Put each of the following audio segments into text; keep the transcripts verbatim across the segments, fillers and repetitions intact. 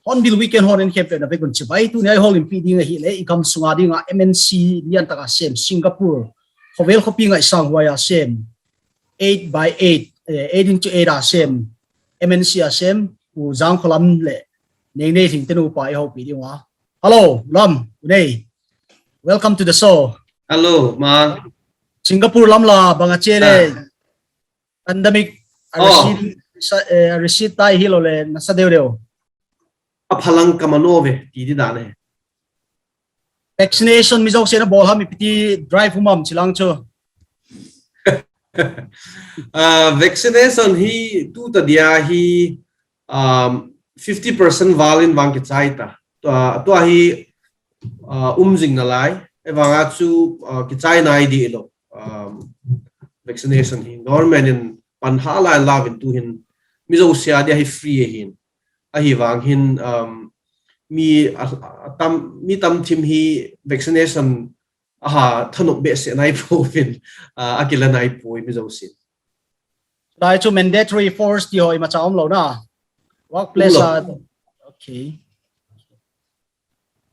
Hornbill Weekend hon en khempeuh na vek un chibai. Tuni a i houlimpih ding ahihleh i gam sunga dinga M N C lian taka sem Singapore khovel khopi ngaihsang huai a sem, eight by eight, eh, eight into eight a sem M N C a sem Pu Zangkholam leh Neinei Hling te nupa i houpih ding ua. Hello, Lam, U Nei. Welcome to the show. Hello, Ma. Singapore lam la bang a chi leh. Ah. Pandemic a, oh, receive, sa-, eh, receive tai hilou leh na sa deuhdeuh. A phalang ka mano ve, ti di dan e. Vaccination mi zousen a bawl ham, i piti drive humam chilang chu. Ah, vaccination hi tu ta dia hi, um, fifty percent val in vang kichai ta. Tua, tua hi, ah, um zing nalai. Ei vang a chu, ah, kichai nai di lou. Um, vaccination hi government in pan ha lai lau in tu hin mi zousia dia hi free ahin. Ahivang hin, um, mi a, a tam, mi tam thim hi vaccination a ha thanop behseh nai poi vin, ah, a kila nai poi mi zousin. Lai chu mandatory force ti hoih macha omlou na. Workplace a. Omlou. Okay.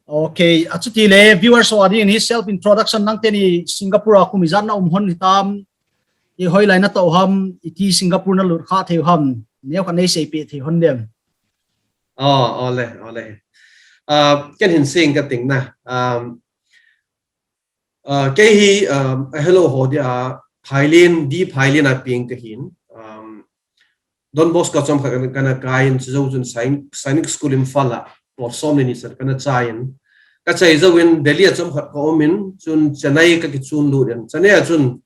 Okay, a chuti leh viewers ho adingin hi self introduction nang teni Singapore a kum ijat na um hon hitam, i hoihlai na tou ham, iti Singapore na lut kha thei ham, neu kha nei seipih thei hon dem. Oh, ole, ole. Ah, ken hin sing ka ting na. Um, Ah, kei hi, um, a hello ho dia, Phailin, di Phailin a piang ka hin. Um, Don Bosco chomkhat ka na, ka na kai in, chu zou chun Sain-, Sainik School Imphal a, pawt sawm leh nih chan ka na chai in. Ka chai zou in Delhi a chomkhat ka om in, chun Chennai ka kichun lut in. Chennai a chun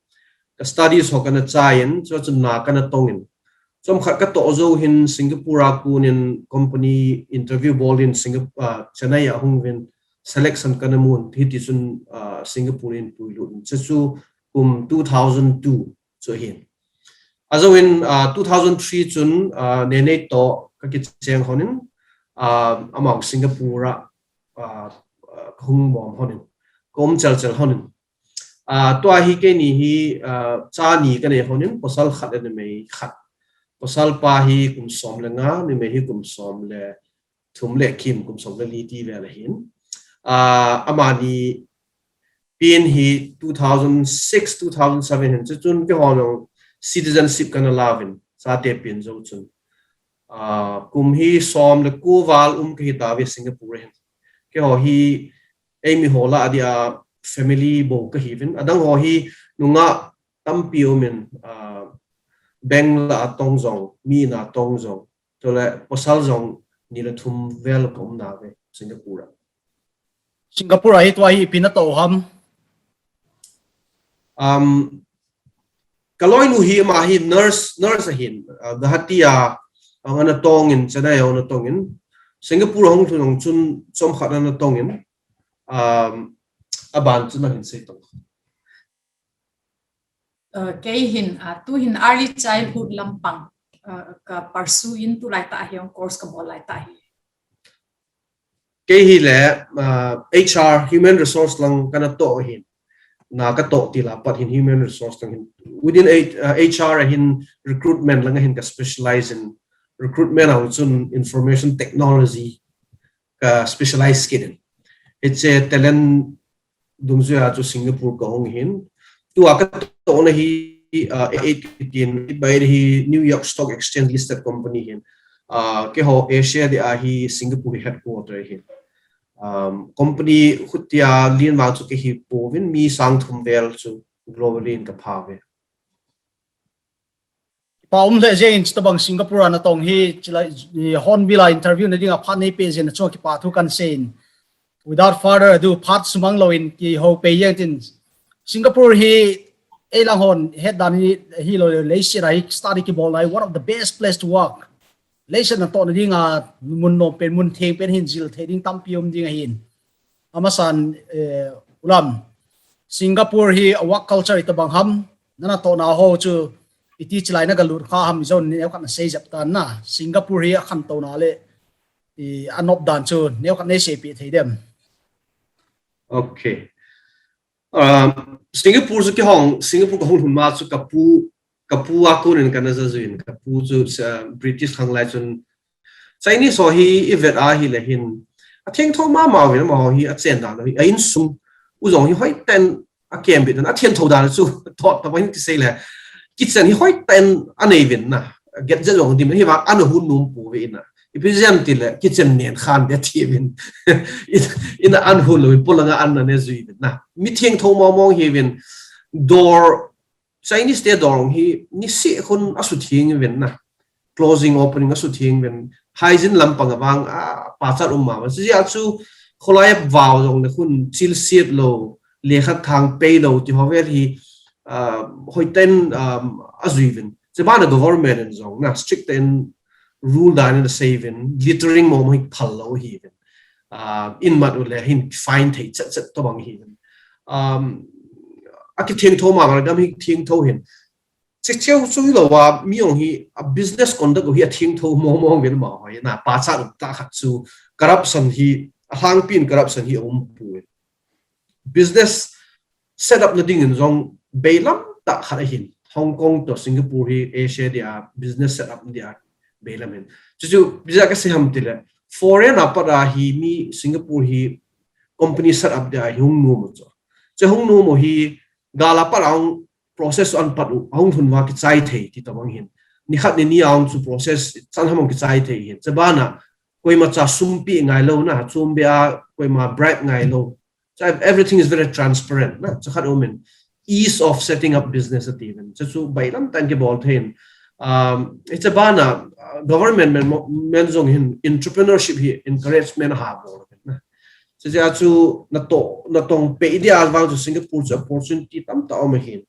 ka studies ho ka na chai in, chu chun na ka na tong in. Chomkhat ka toh zou hin Singapore a kun in company interview bawl in Singap-, ah, Chennai a hong vin selection ka na mu in, hiti chun, ah, Singapore in pui lut in. Chu chu kum two thousand two chu hin. A zou in, ah, two thousand three chun, ah, Neinei toh ka kicheng hon in, ah, amau Singapore a, ah, ah, ka hong bawm hon in. Ka om chelchel hon in. Ah, tua hi keini hi, ah, cha ni ka nei hon in, pasal khat leh numei khat. Pasal pa hi kum sawm leh nga, numei hi kum sawm leh thum leh kim, kum sawm leh li ti vel ahin. Ah, amani pen hi two thousand six, two thousand seven hin, chu chun kei hon citizenship ka na lau in, chate pen zou chun. Ah, kum hi sawm leh kua val um ka hi ta ve Singapore hin. Kei ho hi ei mi ho lah a dia family bou ka hi vin. Adang ho hi nungah tampi um in, ah, bank lah a tong zong, mi inn a tong zong. Chuleh pasal zong ni leh thum vel ka om na ve Singapore a. Singapore a hi tua hi ipi na toh ham? Um, ka loinu hi ama hi nurse, nurse ahin, ah, Guwahati a, ah, ana tong in, Chennai a ana tong in. Singapore hong thun hong chun chomkhat ana tong in. Um, a ban chun a hin sei tong. Uh, kei hin, uh, tu hin early childhood lampang, uh, ka pursue in tulai ta hi, hong course ka bawl lai ta hi. Kei hi leh, uh, H R, human resource lang ka na toh hin. Na ka toh til a pat hin human resource lang hin. Within H-, uh, H R a hin recruitment lang hin ka specialize in recruitment a chun information technology ka specialize kei in. It's a talent dungzui a chu Singapore ka hong hin. Tua ka tohna hi, uh, eight eighteen, eight by eight hi New York Stock Exchange listed company hin. Uh, kei ho Asia dia hi Singapore headquarter hin. Um, company hutia lian vang chu kei hi pouvin mi sang thum vel chu globally in ka pha ve. Pa um leh zen in, chitabang Singapore a na tong hi, chila, i Hornbill a interview na ding a phat nei pe zen a chungah kipahthu kan sei in. Without further ado, phat sumang lou in kihou pe zen in. Singapore hi, ei lang hon, het dan hi, hilou leh, leiset a hi, study kibawl lai, one of the best place to work. Leiset a na tohna ding a, mun nuam pen, mun theng pen hin zil thei ding tampi om ding ahi in. A masa in, eh, U Lam, Singapore hi a work culture hitabang ham, na na tohna hou chu, iti chilai na ka lut kha ham zong neu khat na sei zep tan na. Singapore hi a khantouna leh, i a nop dan chu neu khat nei seipih thei diam? Okay. Um, Singapore chu kei hong, Singapore ka hong hun ma chu ka pu, ka pu a kon in ka na za zui in, ka pu chu, uh, British khang lai chun Chinese ho hi i vet a hi leh hin, a thengtho mahmah uvin, amah ho hi a chen dan hi, a insung uh zong hi hoih ten a kem bit dan, a thengtho dan chu tot ta bang kisei leh, kitchen hi hoih ten a nei uvin na, gadget zong dim hi vang a na hun nuam pua ve in na. Ipi ziak a ti leh kitchen nen khan dia ti uvin. In, in a an hun lou in polang a an na ne zui uvin na. Mi thengtho mahmah hi uvin, dawr, Chinese te dawr hi ni seh khun a su theng uvin na. Closing, opening a su theng uvin. Hygiene lampang a vang a pachat um mahmah. Ziak chu kholai a vau zong leh khun chil siat lou, lekha thang pei lou, ti ho vel hi, ah, hoih ten, um, a zui uvin. Chibang a government in zong na, strict in rule dan in a sei uvin, littering mahmah hi phal lou hi uvin. Ah, in mat u leh hin fine thei chetchet tobang hi uvin. Um, a kithengtho mahmah gam hi thengtho hin. Chik cheu chu hilou a, mi hong hi, a business conduct uh hi a thengtho mahmah uvin mah hoih na, pachat uh ta khat chu corruption hi, a hang pin corruption hi a um pua. Business set up na ding in zong beilam tah khat ahi in. Hong Kong toh Singapore hi Asia dia business set up dia beilam hi in. Chu chu, biza ka sei ham ti leh, foreign a pat a hi mi Singapore hi company set up dia hi hong nuam uh chu. Chu hong nuam uh hi gal a pat a hong process an pat uh, a hong hun va kichai thei ti tobang hi in. Ni khat ni ni a hong chu process chan ham hong kichai thei hi in. Chibang a, koima cha sum pih ngai lou na, chum bia koima bribe ngai lou. So everything is very transparent na. Chu khat um in, ease of setting up business a ti uvin. Chu chu bailam tan kibawl thei in. Um, chibang a, uh, government men, men zong hin entrepreneurship hi encouragement a bawl uvin na. Chu chu na to, na tong pe dia vang chu Singapore chu opportunity tamtak om ahi in.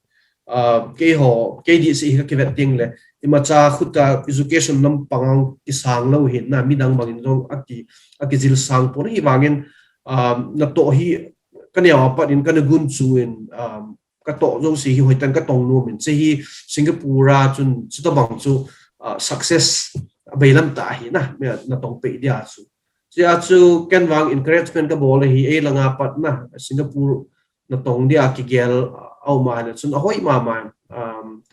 Ah, kei ho, kei di si ka kivet ding leh, imacha khut a education lampang a kisang lou hi in na, midang bang in zong a ki, a kizil sang pon hi vang in, ah, na toh hi ka neu a pat in ka na gun chu in, ah, ka toh zong si hi hoih tan ka tong nuam in, chu hi Singapore a chun chutobang chu, ah, success bailam tah hi na, na tong pe dia chu. Chu chu ken vang encouragement ka bawl hi, ei lang a pat na, Singapore na tong dia kigel a um a leh chun a hoih mahmah, um,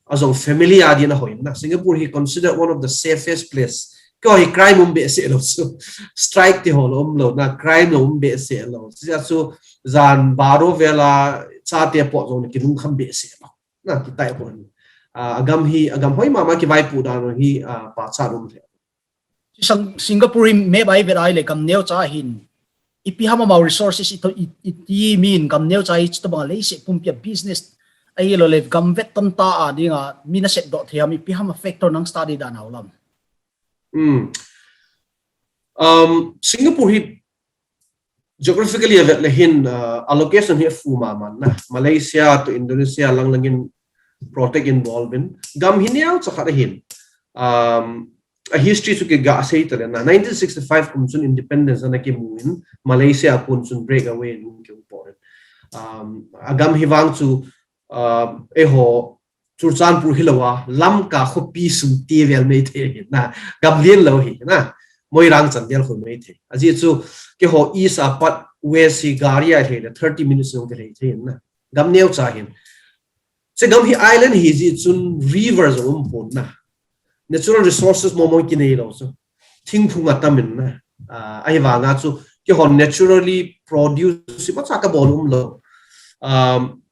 a zong family a din a hoih na. Singapore hi considered one of the safest place. Kei hi crime um behseh lou chu. Strike te ho lou um lou na, crime lou um behseh lou. Chu chu zan baro vel a chate pawt zong ki lungkham behseh lou. Na kitai pon. Ah, a gam hi, a gam hoih mahmah kivaipuh dan hi, ah, pachat um thei. Sing-, Singapore hi map a i vet a leh gam neu cha hi in. Ipi ham amau resources i to, i, i ti mi in gam neu cha hi chutobang a leiset pumpi a business ahilou leh gam vet tan ta a ding a mi na sep doh thei ham, ipi ham a factor nang study dan a U Lam? Hmm. Um, Singapore hi geographically a vet leh hin, uh, a location hi a fu mahmah na. Malaysia toh Indonesia lang lang in protect involved in. Gam hi neu cha khat ahi in. Um, a history chu kiga sei ta leh na. Nineteen sixty-five kum chun independence ana kimu in, Malaysia a kon chun break away in ki um pon. Um, a gam hi vang chu, uh, ei ho Churachandpur hilou a, Lamka khopi sung ti vel mai thei hi na. Gam lian lou hi na. Moirang chan vel khu mai thei. A ziak chu kei ho east a pat west hi gari a lei leh thirty minutes zong ka lei thei na. Gam neu cha hi in. Chu gam hi island hi ziak chun river zong um pon na. Natural resources mahmah ki nei lou chu. Thingphung a tam in na. Ah, ahi vang a chu kei ho naturally produce imacha ka bawl um lou. Um,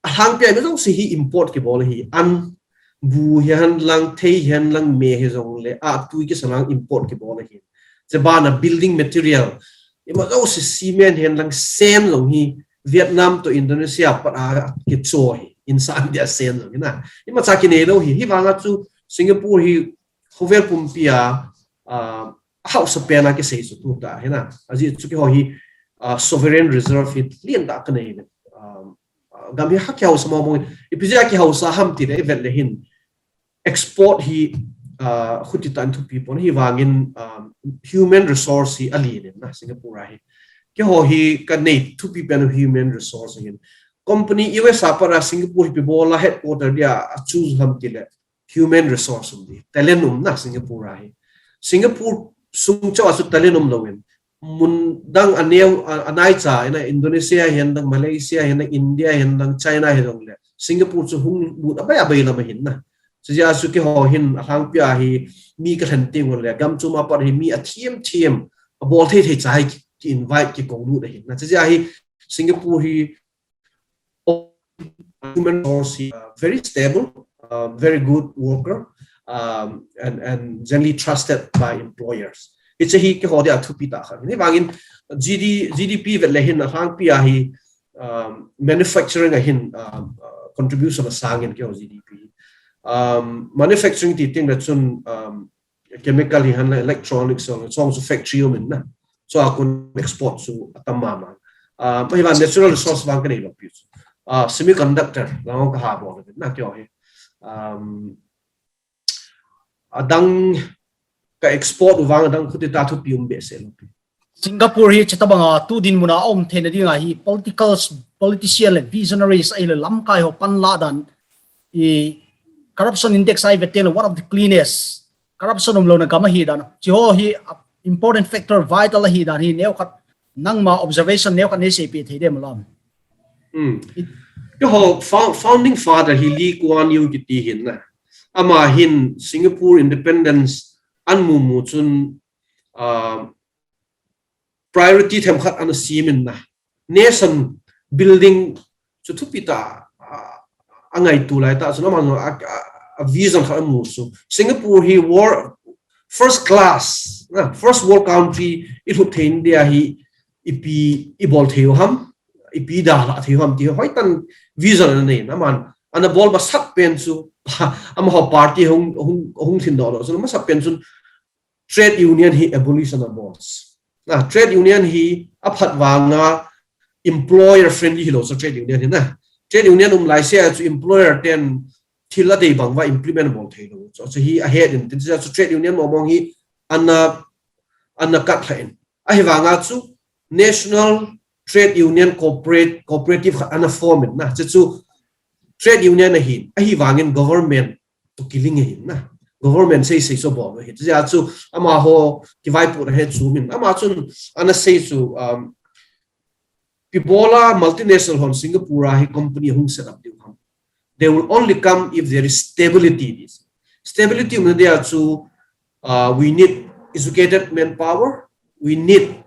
a hang pia mi zong si hi import kibawl hi. An bu hi hen lang, thei hi hen lang, me hi zong leh, a tui kisa lang import kibawl hi. Chibang a building material, imacha zong si cement hi hen lang, sand zong hi Vietnam toh Indonesia pat a kicho hi. insan dia sen zong hi na. Imacha kinei lou hi, hi vanga chu Singapore hi khovel pumpi a, ah, a hausa pen a kisei chu tuta hi na. A zi chu keiho hi, ah, sovereign reserve hi lian tak ka nei ve. Um, ah, gam hi ha kihausa mawngmawng. Ipi zia kihausa ham ti leh i vet leh hin export hi, ah, huti tan thupi pon hi vangin, um, human resource hi a lian in na Singapore a hi. Keiho hi ka nei thupi pen human resource hi. Company U S a pat a Singapore hi ipi bawl a headquarter dia a choose ham ti leh human resource um di. Talent um na Singapore a hi. Singapore sung chauh a chu talent um lou in. Mun dang a neu, a, a naicha, ina Indonesia hi'n dang, Malaysia hi'n dang, India hi'n dang, China hi'n dang leh Singapore chu hong lut a bai a bai lam a hin na. Chizia chu keiho hin a hang pia hi mi ka thlen ting leh gam chu ma pat hi mi a thiam thiam a bawl thei thei chai ki, ki invite ki kong lut a hin na. Chizia hi Singapore hi human resource hi, uh, very stable, uh, very good worker, um, and, and generally trusted by employers. Hichi hi keiho dia thupi tak khat. Hi vangin G D, G D P vet leh hin a hang pia hi, um, manufacturing a hin, um, uh, contribution a sang in keiho G D P. Um, manufacturing ti ting leh chun, um, chemical hi han la electronics so, so, so factory um in na. So a kon export chu a tam mahmah. Ah, hi vang natural resource vang ka nei lou pi chu. Ah, semiconductor, lang ka ha bawl na keiho hi. Um, a dang ka export vang a dang khuti ta thupi um behseh lou pi. Singapore hi chita bang a tu dinmun a om theihna ding a hi political, politician leh visionaries ahihleh lamkai ho panla dan i corruption index a i vet teng leh one of the cleanest, corruption um lou na gam ahi dan. Chih hi, uh, important factor vital ahi dan hi neu khat nangma observation neu khat nei seipih thei diam lam. Hmm. Keiho fou-, founding father hi Lee Kuan Yew kiti hin na. Ama hin Singapore independence a mu mu chun, uh, priority them khat ana sem in na. Nation building chu thupi ta, ah, a ngaitu lai ta, chu na man a, a, a vision khat a mu chu. Singapore hi world, first class, na, first world country i hlut thei India hi ipi i bawl thei uh ham, ipi dah la thei uh ham ti hoih tan vision ana nei na man. Ana bawl masak pen chu, amaho party hong, hong, hong thin do lo, chu masak pen chun trade union hi abolish ana bawl. Na, trade union hi a phat vang a employer friendly hilou chu trade union hi na. Trade union um lai se a chu employer ten thil a deih bang va implement bawl thei lou. Chu, chu hi a het in, tin chu trade union mawngmawng hi ana, ana cut kha in. Ahi vang a chu National Trade Union Corporate, Cooperative khat ana form in na. Chu chu trade union ahi, ahi vangin government toh kiling ahi na. Government sei sei chu bawl ahi. Chu chu amaho kivaipuh na hi chu min. Ama chun ana sei chu, um, ipi bawl a multinational hon Singapore a hi company hong set up diu ham. They will only come if there is stability. This stability um na dia chu, uh, we need educated manpower. We need,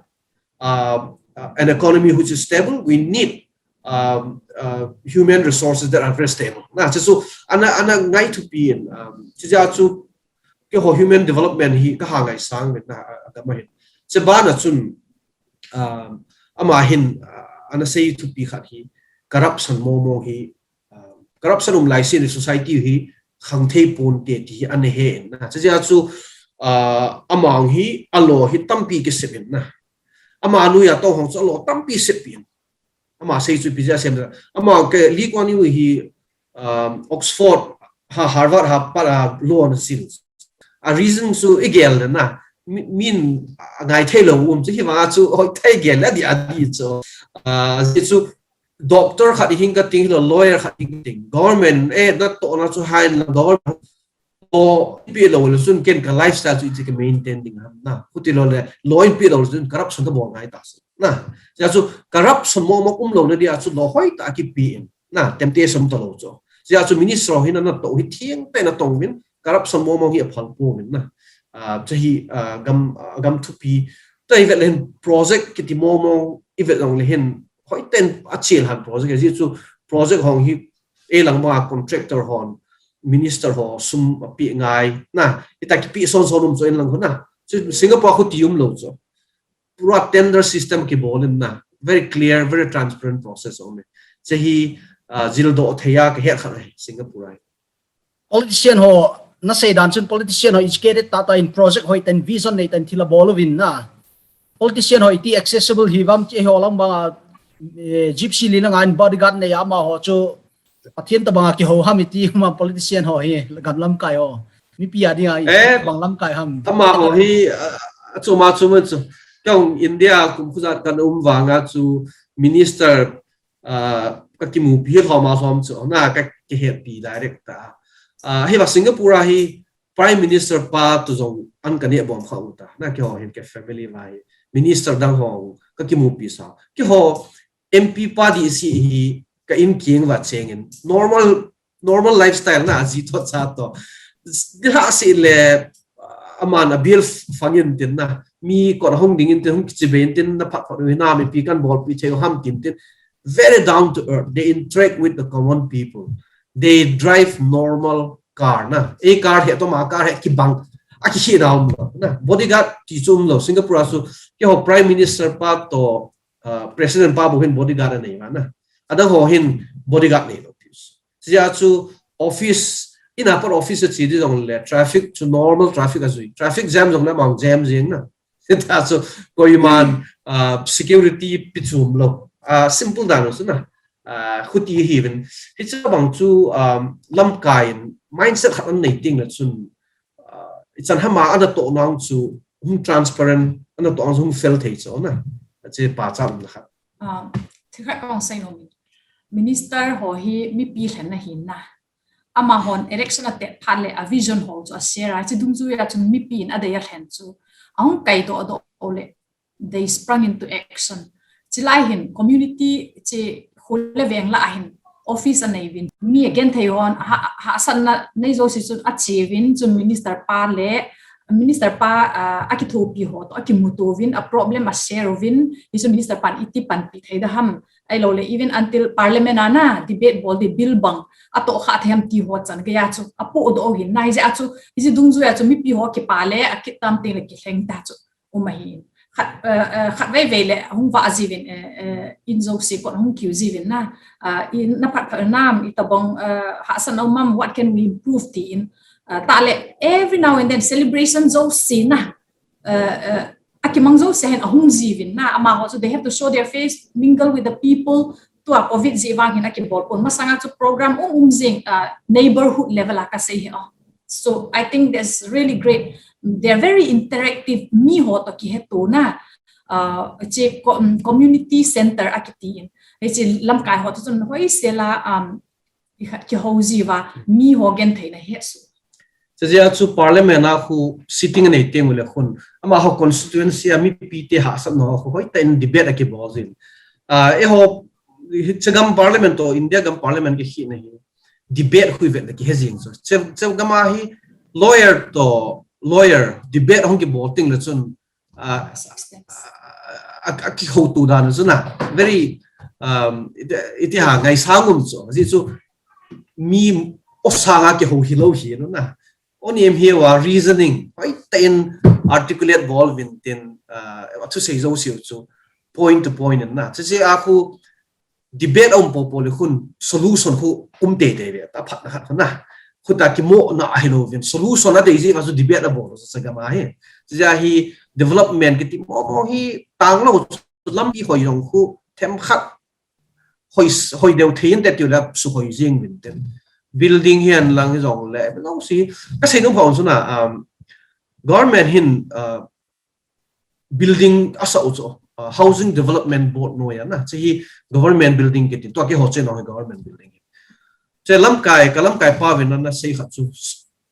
uh, uh, an economy which is stable. We need, um, uh, human resources that are very stable. Na, chu chu ana, ana ngai thupi in, um, chu chu keiho human development hi ka ha ngaisang in na, a, a, ka ma hin. Chu ban a chun, um, ama hin, uh, ana sei thupi khat hi corruption mawngmawng hi, uh, corruption um lai sin society hi khang thei pon te ti hi ana he in na. Chu chu, uh, ama hi a law hi tampi kisep in na. Ama nui a toh hong chu a law tampi sep in. Ama sei chu ipi zia sem na. Ama kei Lee Kuan Yew hi, um, Oxford ha Harvard ha pat a law ana sil. A reason chu i gel na. Mi, min a ngai thei lou um chu hi vang a chu hoih thei gel a di a di chu. Ah, chu doctor khat hing ka ting lou, lawyer khat hing ting. Government, eh, na toh na chu hain la government law pi lou leh chun ken ka lifestyle chu i chi ka maintain ding ham na. Huti lou leh law pi lou leh chun corruption ka bawl ngai ta si. Na, chu chu corruption mawngmawng um lou na dia chu law hoih ta kipi in. Na, temptation ta lou chu. Chu chu minister hin ana toh hi thiang pen a tong in corruption mawngmawng hi a phal pawm in na. Ah, chu hi, ah, gam, ah, gam thupi. Tua i vet leh hin project kiti mawngmawng i vet leh hin hoih ten a chil han project. Chu chu project hong hi ei lang bang a contractor hon, minister ho sum a pi ngai. Na, i ta kipi son son um chu en lang hu na. Chu Singapore khuti um lou chu. Pura tender system kibawl in na. Very clear, very transparent process om e. Chu hi, uh, zildoh thei a ka het khat ahi Singapore ah. Politician ho, na sei dan chun politician ho educated tata in, project hoih tan, vision nei tan thil a bawl uvin na. Politician ho i ti accessible hi ua, chi ho lam bang a, eh, Gypsy Lee langa in bodyguard nei a, amah ho chu Pathian tawh bang a kihou ham i ti ua, politician ho hi, gam lamkai ho. Mipi a ding a i Eh, bang lamkai ham. Amah ho hi, ah, a chu ma chu mun chu. Kong India kum khuzat kan um vang a chu minister, ah, ka kimupi hi hlawm a hlawm chu, na ka kihehpih direct ta. Ah, hi va Singapore a hi Prime Minister pa toh zong an ka neh bawm kha uh ta. Na keiho hin ka family vai. Minister dang ho ka kimupi sa. Keiho M P pa di si hi ka inn kiang va cheng in. Normal, normal lifestyle na a zi toh cha toh. Di la si le, ah, aman a bill fang in tin na. Mi kon hong ding in tin, hong kichi be in tin, na phat phat ui na mipi kan bawlpih thei uh ham tin tin. Very down to earth. They interact with the common people. They drive normal car na. A car hi toh ma car hi kibang. A ki hi down na. Bodyguard ti chu um lou. Singapore a chu keiho Prime Minister pa toh, uh, President pa bou hin bodyguard a nei ua na. A dang ho hin bodyguard nei lou ti. Chu a chu office, inn a pat office a chi di zong le traffic chu normal traffic a zui. Traffic jam zong na mang jam zing na. Ta chu koiman, ah, security pi chu um lou. Ah, simple dan chu na. Ah, khuti hi vin. Hi chu bang chu, um, lamkai in mindset khat an nei ting le chun, ah, i chan ham a ana toh nang chu hum transparent, ana toh nang chu hum fel thei chu na. Che pa cham na khat. Ah, thil khat kong sei nom in. Minister ho hi mipi hlen na hi na. Amah hon election a tet phat le a vision ho chu a share a, chi dungzui a chun mipi in a dei a hlen chu a hong kai doh doh le, they sprung into action. Chi lai hin community chi khul le veng la hin office a nei vin, mi a gen thei hon ha, hahsatna nei zosia chun a chi vin chun minister pa le minister pa, ah, a kithupi ho toh a kimutu vin a problem a share vin, hi chu minister pan i ti panpih thei da ham. Ai lo le, even until parliament a na debate bawl di bill bang a toh kha thei ham ti ho chan gei a chu a podoh hin na. Hi zia chu, hi zia dungzui a chu mipi ho kipak le a kitam teng le kilheng ta chu um ahi. Khat, eh, eh, khatvei vei le hong va zi vin, eh, eh, inn zosia kon hong kiu zi vin na. Ah, i na phat phat nam i tabang, eh, hahsatna um am, what can we improve ti in. Ah, ta le every now and then celebration zosia na. Eh, eh, a kimang zosia hin a hong zi vin na, amah ho chu they have to show their face, mingle with the people. Tua covid zi vang hin a kibawl pon. Masang a chu program um um zing, uh, neighborhood level a ka sei hi, oh. So I think that's really great. They're very interactive. Mi ho toh kihetu na. Uh, chi co-, um, community center a kiti in. Hi chi lamkai ho toh chun hoi sela, um, i khat kihou zi ua, mi ho gen thei na hi su. Chu zia chu parliament a khu sitting a nei teng ule khun, amah ho constituency a mipi te hahsatna ho khu hoih ta in debate a kibawl zin. Ah, eiho, hi chu gam parliament toh India gam parliament ki hi na hi. Debate khu i vet le kihe zing chu. Chu, chu gam a hi lawyer toh lawyer debate hong kibawl teng le chun, ah, ah, a, a kihoutu dan chu na. Very, um, i ti, i ti ha ngai sang um chu. Zi chu mi o sang a kihou hi lou hi no na. Only em hi ua reasoning. Hoih ta in articulate bawl vin tin, ah, a thusei zosiau chu point to point in na. Chu zia khu debate a um popo le khun solution khu um teitei ve ta phat na khat khun na. Khu ta kimohna ahi lou vin solution a dei zi va chu debate a bawl sa gam a hi. Chu zia hi development kiti momo hi tang lou chu lampi hoih zong khu them khat hoih, hoih deuh thei in te ti ule su hoih zing vin tin. Building hian lang hi zong le, long si, ka sei nung hong chu na, um, government hin, uh, building a sa uh chu, uh, Housing Development Board nuai a na, chu hi government building kiti, tua kihou chu no hi government building. Chu lamkai, ka lamkai pa vin na, na sei khat chu,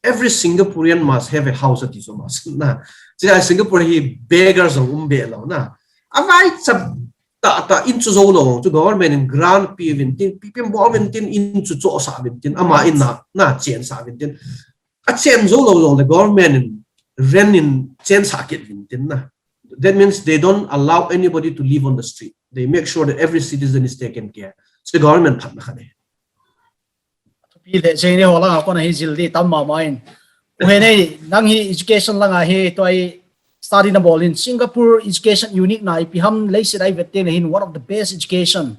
every Singaporean must have a house a ti chu must na. Chu a Singapore hi beggar zong um be lou na. A vai chap ta, ta in chu zou lou chu government in grant pi vin tin, pi pin bo vin tin, in chu cho sa vin tin, ama in na, na chen sa vin tin. A chen zou lou lou le government in rent in chen sa kit vin tin na. That means they don't allow anybody to live on the street. They make sure that every citizen is taken care. So government phat na khat e. Thupi le, Jane ho langa kon a hi zil di tam mahmah in. U he nei, nang hi education langa hi, tua hi study na bawl in Singapore education unique na ipi ham leiset a i vet teng le hin one of the best education.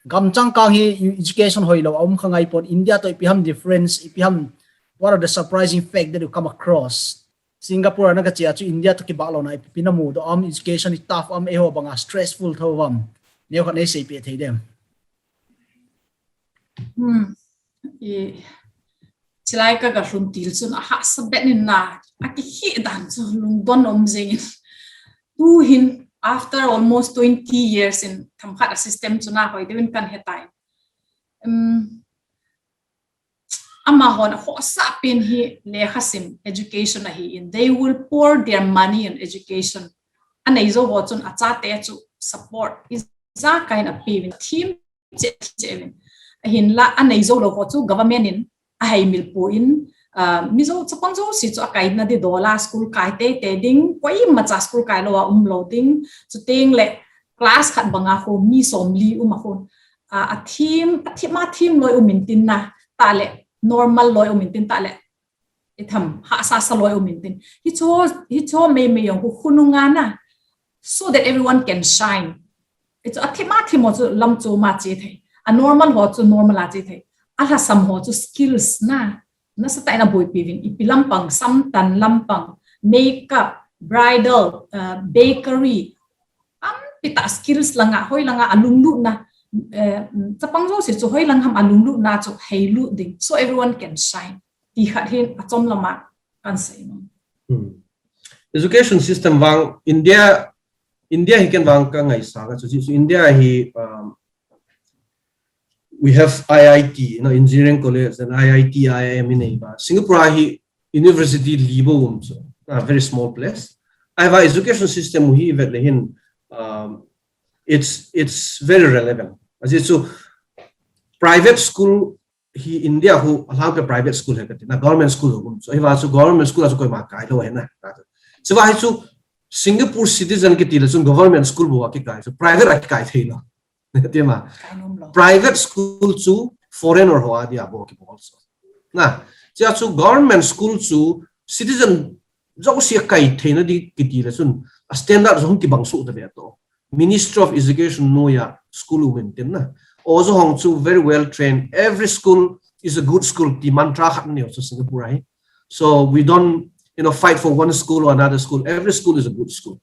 Gam changkang hi education hoihlou a um kha ngai pon. India toh ipi ham difference, ipi ham, what are the surprising fact that you come across? Singapore a na ka chia chu India toh kibahlouhna ipi na mu dou am, education i tough am, eiho banga stressful thou am? Neu khat nei seipih thei diam? Hmm. I, chilai ka ka hlun til chun a haksa bet in na, a kihih dan chu lungdon om zengin. Tuhin, after almost twenty years in, themkhat a system chu na hoih deuhin kan he tai. Um, amahon a khosa pen hi lekha sim, education ahi in. They will pour their money on education. A nei zou ho chun a chate chu support i zak a in a pe uvin. Thim cheh cheh uvin. Ahinla a nei zoulou ho chu government in a hei mil pua in, ah, mi zou chapang zouse chu a kaina di dol a, school kai teitei ding, koimacha school kailou a umlou ding, chuteng leh class khat banga khu mi sawmli um a khun. Ah, a thim, a thim, a thim loi um intin na, ta leh normal loi um intin ta leh. I tham, haksa sa loi um intin. Hicho, hicho meimei jong khu khunung a na. So that everyone can shine. Hicho a thim a thim ho chu lam chom a che thei. A normal ho chu normal a che thei. A lhasam ho chu skills na. Nasatah in a buaipih uvin. Ipi lampang, samtan lampang, makeup, bridal, uh, bakery. Tampi tak skills langa, hoih langa a lunglutna. Eh, chapang zouse chu hoih lang ham a lunglutna chu hei lut ding. So everyone can shine. Ti khat hi a chom lam a kan sei nuam. Hmm. Education system vang India, India hi ken vang ka ngaihsak a chu, chu India hi, um, we have I I T, you know, engineering college, and I I T, I I M in Asia. Singapore hi university li bou um chu, a very small place. Ahihvang education system hi vet leh hin, um, it's, it's very relevant. Ahi chu private school hi India khu a lak a private school hi ka ti na, government school khu um. So, ahihvang chu government school a chu koimah kailou hi na. Chivang hi chu Singapore citizen kiti leh chun government school bou a kikai, chu private a kikai theilou. Ti maw. Kai nuam lou. Private school chu foreigner ho adia bou kibawl chu. Na, chih chu government school chu citizen zouse a kai theihna di kiti leh chun a standard zong kibang suk ta ve toh. Ministry of Education nuai a school um intin na. Aw zaw hong chu very well trained. Every school is a good school. Ti mantra khat nei uh chu Singapore ahi. So we don't, you know, fight for one school or another school. Every school is a good school.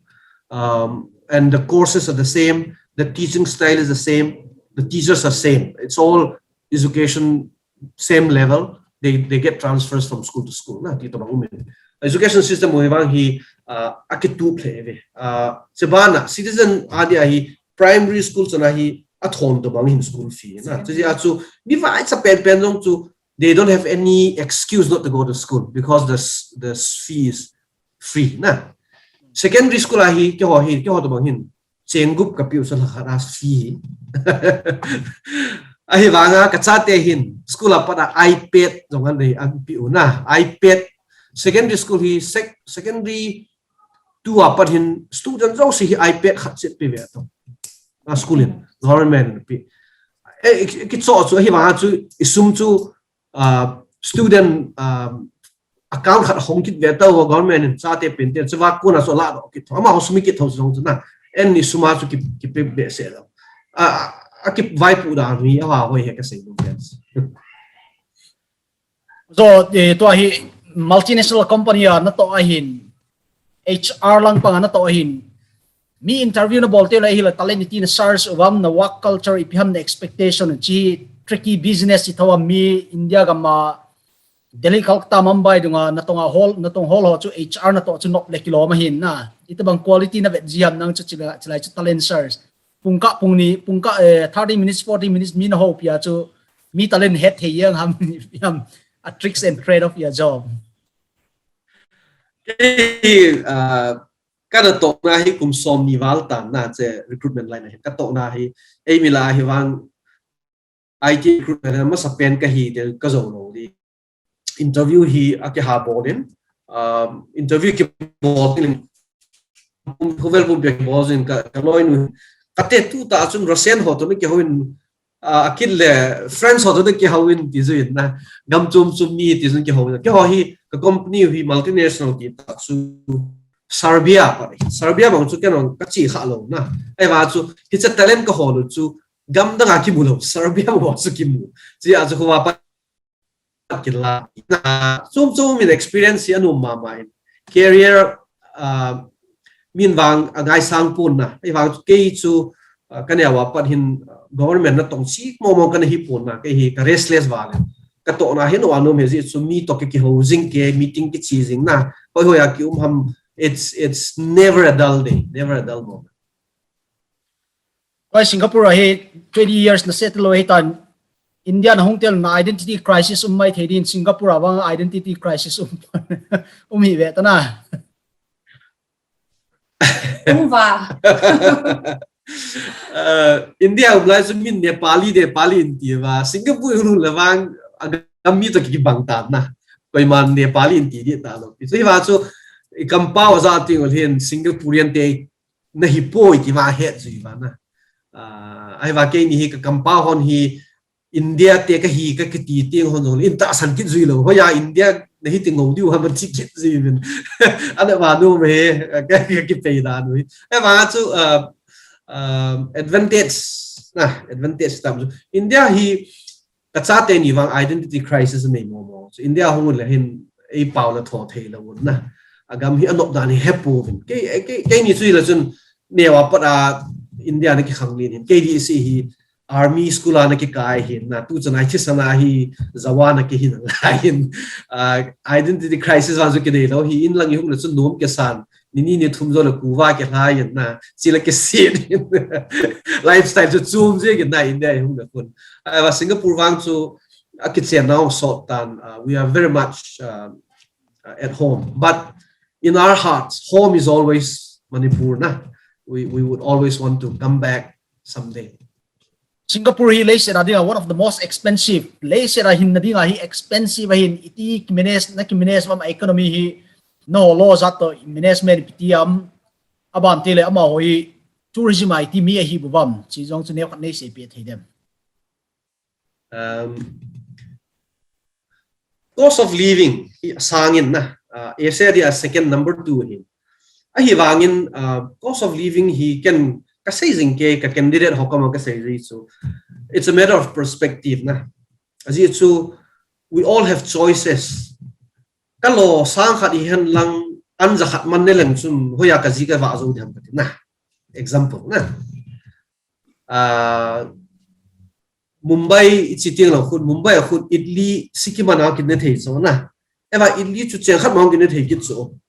Um, and the courses are the same. The teaching style is the same. The teachers are same. It's all education same level, they, they get transfers from school to school na, ti toh bang um in. Education system uh vang hi, uh, a kitup lheh ve. Uh, chibang a citizen adia hi primary school chan a hi a thon toh bang in school fee na. Chu zia chu mi vaicha penpen zong chu they don't have any excuse not to go to school because the s-, the s-, fee is free na. Secondary school a hi keiho hi, keiho toh bang hin cheng gup ka pe uh sa la khat a fee. Ahihvang a ka chate hin school apat a iPad zong an nei an pe uh na. iPad, secondary school hi sec-, secondary two apat hin student zouse hi iPad khat chiat pe ve toh. A school in, government in pe. Eh, i, i, kicho chu ahihvang a chu i sum chu, uh, student, um, account khat hong kit ve toh, government in chate pen te, chivang kona chu la doh kit. Amah hong sum kit thou zong chu na. En ni sum a chu ki, kipe behseh lou. A, a, a kivaipuh dan hi a va hoih hi ka sei nuam, friends. Zaw, eh, tua hi multinational company a na toh a hin, H R langpang a na toh a hin, mi interview na bawlte leh hi la talent i ti na search uh am, na work culture ipi ham, na expectation, chi tricky business i thou am, mi India gam a Delhi, Calcutta, Mumbai dung a na tong a hol, na tong hol ho chu H R na toh chu nop leh kilawm ahi na. Itobang quality na vet zi hiam nang chu chila, chilai chu talent search. Pungkah pungni, pungkah, eh, thirty minutes, forty minutes mi na hopih a chu mi talent het thei hiam ham, hiam a tricks and trade of your job. Kei, uh, ka na tohna hi kum sawmnih val tan na, che recruitment line a hin ka tohna hi, ei mi la hi vang I T recruitment a masa pen ka hi tel ka zou lou di. Interview hi a kiha bawl in, um, interview kibawl in, khovel pumpi a kibawl in ka, ka lawinu, ka te tu ta chun Russian ho toh na kihou in, ah, a kit leh French ho toh na kihou in ti zui in na, gam chom chom mi ti zui in kihou in. Keiho hi ka company hi multinational ti ta chu Serbia apat. Serbia bang chu ken ong ka chi kha lou na. Ahihvang chu hicha talent ka hol uh chu Gam dang a kimu lou, Serbia maw chu kimu. Chi a chu khua pa kila. Na, chum chum in experience hi a nuam mahmah in. Career, ah, min vang a ngaisang pon na. Ei vang kei chu, ah, ka neu a pat hin, ah, government na tong chik mawngmawng ka na hi pon na. Kei hi ka restless val in. Ka tohna hi nuam nuam hi zi chu mi toh ka kihou zing kei, meeting kichi zing na. Hoihoi a ki um ham, it's, it's never a dull day, never a dull moment. Huai Singapore ah hi twenty years na settle lou hi tan, India na hong tel na identity crisis um maithei din, Singapore ah bang identity crisis um, um hi ve ta na. Um va. Uh, India um lai chu min Nepali, Nepali in ti va. Singapore hun hun le vang a gam mi toh kibang ta na. Koiman Nepali in ti di ta lou. Chu hi va chu i kampau a za ting ol hin Singaporean te na hi poi ti va het zui va na. Ah, ai va kei ni hi ka kampau hon hi India te ka hi ka kiti ting hon zong in ta san kit zui lou. Hoih a India na hi ti ngou diu ha man chi kit zui min. Ana va nu me ka, ka ki pei da nu. Ai va chu, ah, ah, advantage na, advantage tam chu. India hi ka chate ni vang identity crisis nei mawngmawng. So India hong le hin ei pau la tho thei lou na. A gam hi a nop dan hi he pon. Kei, kei, kei ni chu hi la chun neu a pat a India na kikhang ni hin. Kei di si hi army school a na kikai hin na. Tu chan ai thisan a hi jawan a ki hin lai hin. Ah, identity crisis vang chu kinei lou hi in lang i hong le chun nuam ke san. Ni ni ni thum zo le kuva ke hlai in na. Chi le ke si in. Lifestyle chu chum ziak in na India i hong le kun. Ai va Singapore vang chu a kichian nau sawt tan, uh, we are very much, uh, uh, at home. But in our hearts, home is always Manipur na. We, we would always want to come back someday. Singapore hi leiset a ding a one of the most expensive. Leiset a hin na ding a hi expensive a hin iti ki manage na ki manage mam economy hi na holo zat toh management pi ti am a ban te le ama hoi tourism a iti mi a hi bu bam. Chi zong chu neu khat nei se pi thei dem. Um, cost of living hi sang in na, uh, Asia dia second number two hi. Ahi vangin, uh, cost of living hi ken ka sei zing ke ka candidate ho ka ma ka sei zing chu. It's a matter of perspective na. Azi chu we all have choices. Ka lo sang khat i hen lang an za khat man ne leng chun hoih a ka zi ka va zo diam ka ti na. Example na. Ah, Mumbai i chi ting lou khun, Mumbai a khun idli Sikkim a na ki ne thei chu na. Ai va idli chu cheng khat mawng ki ne thei kit chu.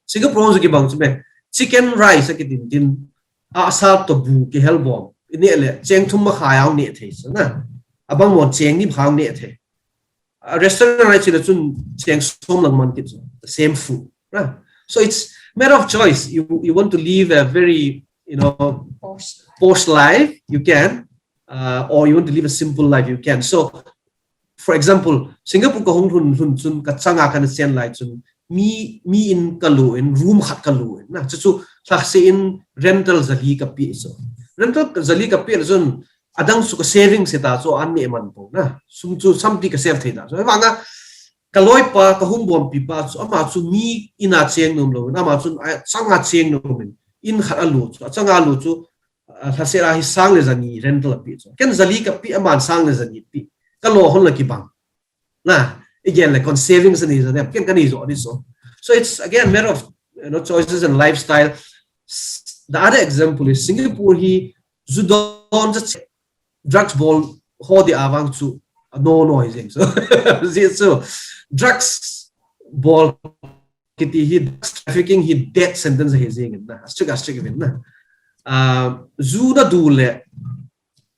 Singapore chu kibang chu me. Chicken rice a ki tin tin. A sa toh bu ki hel bom. I ne le cheng thum ma khai ang ne thei chu na. A bang maw cheng nih khat ne thei. A restaurant a chi le chun cheng sawm lang man kit chu. The same food. Right? So it's matter of choice. You, you want to live a very, you know, posh life, you can. Uh, or you want to live a simple life, you can. So, for example, Singapore ka hong hun hun chun ka chang a ka na sian lai chun mi, mi in ka lu in, room khat ka lu in. Na, chu chu thak se in rental zali ka pi so. Rental zali ka pi chun adang chu ka saving se ta chu an ne man po na. Sum chu sampi ka save thei ta. So, hivang a ka loi pa, ka hong bom pi pa chu ama chu mi in a cheng nom lou in, ama chun a chang a cheng nom in, in khat a lu chu, a chang a lu chu, ah, thak se la hi sang le zani rental a pi chu. Ken zali ka pi aman sang le zani pi. Ka lo hon la kibang. Na, again, like, on savings and is, ken ka ni zo ni so. So it's again matter of, you know, choices and lifestyle. The other example is Singapore hi zu don za che drugs bawl ho di a vang chu no no hi zing so. Zi chu drugs bawl kiti hi, trafficking hi death sentence hi zing na. Strict, strict vin na. Ah, zu na du le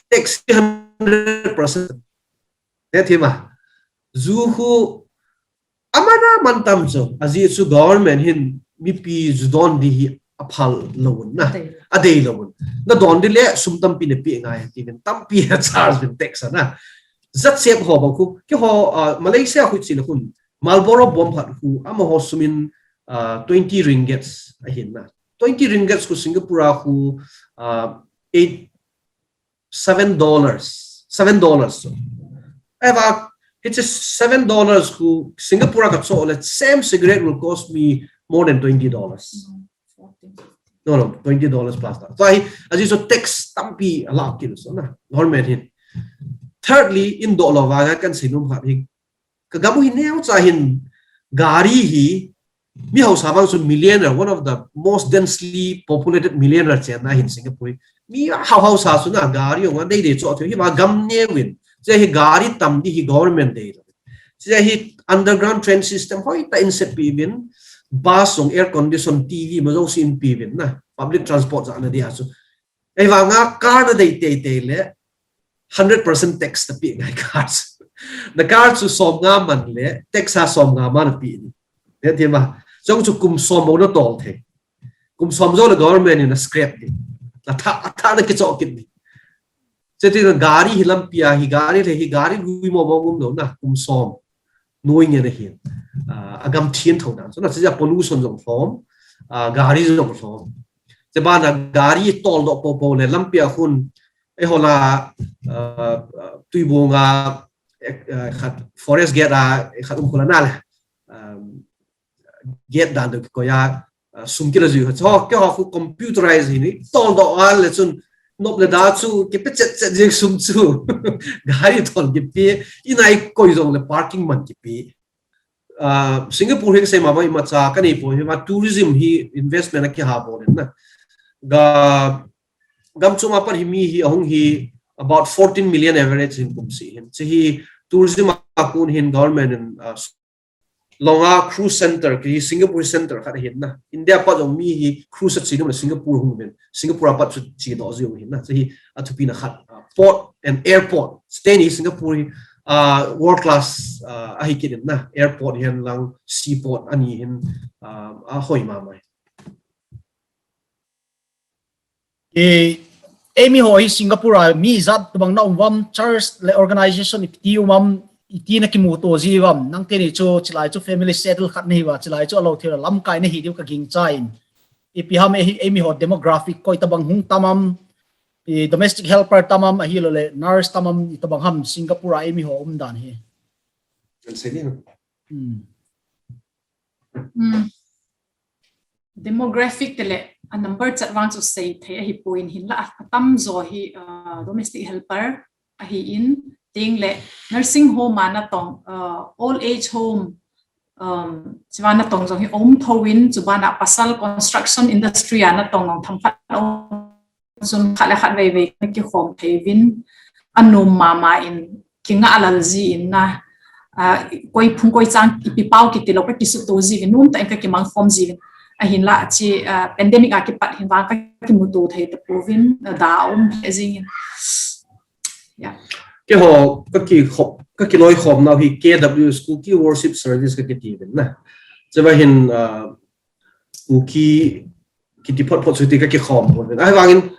tax hundred percent. He thima. Zu hu amana man tam chu, azi chu government hin mipi zu don di hi a phal lou na. A dei lou. Na don di le sum tampi ne pi ngai ti ken tampi a charge vin tax na. Zat sep ho ba khu, ki ho, ah, Malaysia khu chi le khun. Marlboro bom khat khu, ama ho sum in, ah, twenty ringgits a hin na. Twenty ringgits khu Singapore a khu, ah, eight seven dollars, seven dollars. So, ai va, it's a seven dollars khu Singapore ka cho le same cigarette will cost me more than twenty dollars. No, no, twenty dollars plus ta. So hi, a ziak chu tax tampi a lak kei uh na, government hin. Thirdly, in doh lou va kan sei nuam khat hi, ka gam uh hi neucha hin gari hi, mi hausa bang chu millionaire, one of the most densely populated millionaire chenna hin Singapore hi. Mi hau hausa chu na gari ong a deidei chauh thei hi, ma gam neu in. Chia hi gari tam di hi government deih lou. Chia hi underground train system hoihtak in sepih uvin, bus ong air condition, T V maw zong sinpih uvin na. Public transport zahna dia chu. Ei vang a car na deih teitei leh hundred percent tax na pih ngai car. Na car chu sawmnga man leh tax a sawmnga man na pih ni. Tia ma. Zong chu kum sawm bou na tawl thei. Kum sawm zou leh government in a scrap ni. Na thah, a thah na kichawk kit ni. Chia tin gari hi lampi a hi gari leh hi gari lui mawngmawng um lou na kum sawm. Nuai ngen ahi. Ah, a gam thian thou dan. So na chia pollution zong hlawm, ah, gari zong hlawm. Chia banah gari tawl doh poupou leh lampi a hun, ei hola, ah, ah, Tuibung a, eh, eh, khat forest gate a, eh, khat um khula na leh. Um, gate dan deuh kikoih a, ah, sum kila zui. Cho, kei ho khu computerize hi ni, tawl doh a leh chun, nop leh da chu, kei pe chet chet zing sum chu. Gari tawl kipe, i nai koi zong leh parking man kipe. Ah, Singapore hi ka sei mahmah, i macha ka nei poi hi ma, tourism hi investment a kiha bawl in na. Ga, gam chunga pat hi mi hi, a hung hi about fourteen million average hin kum sih hin. Chia hi tourism a kun hin government in, ah, long a cruise center, kei hi Singapore center khat hin na. India pat zong mi hi cruise a chi dum leh Singapore hung ven. Singapore a pat chu chi doh ziau hin na. Chia hi a thupina khat, ah, port and airport. Stay ni Singapore hi, ah, world class, ah, ahi kit in na. Airport hi'n lang seaport a ni hin, ah, a hoih mahmah. Eh, ei mi ho hi Singapore a mi zat tabang na um uam, church leh organization i ti um uam, i ti na kimuto zi uam, nang te ni chu chilai chu family settle khat na hi ua, chilai chu a lou thei lamkai na hi diu ka gingcha in. Ipi ham ei, ei mi ho demographic koi tabang hung tam uam, i domestic helper tam uam, ahi lou leh nurse tam uam, i tabang ham Singapore a ei mi ho um dan hi. Kan sei ni. Hmm. Hmm. Demographic te leh a number chat vang chu sei thei ahi poi in hinla a tam zaw hi, uh, domestic helper ahi in, ting leh nursing home a na tong, uh, old age home, um, chih vang na tong zong hi om thou in, chih banah pasal construction industry a na tong zong tham khat om zun khat leh khat veivei na kikhawm thei uvin, a nuam mahmah in kingah lal zi in na, ah, koi phung koi chang ipi pau kiti lou ka kisutu zi uvin, nuam tak in ka kimang khawm zi uvin. Ahinla chia, ah, pandemic a kipat hin vang ka kimutu thei ta pouvin, ah, da om he zing in. Yeah. Kei ho, ka kikhop, ka kiloikhawm nau hi K W S, Kuki Worship Service ka kiti uvin na. Chia va hin, ah, Kuki kiti photphot chu ti ka kikhawm pon ven. Ahivangin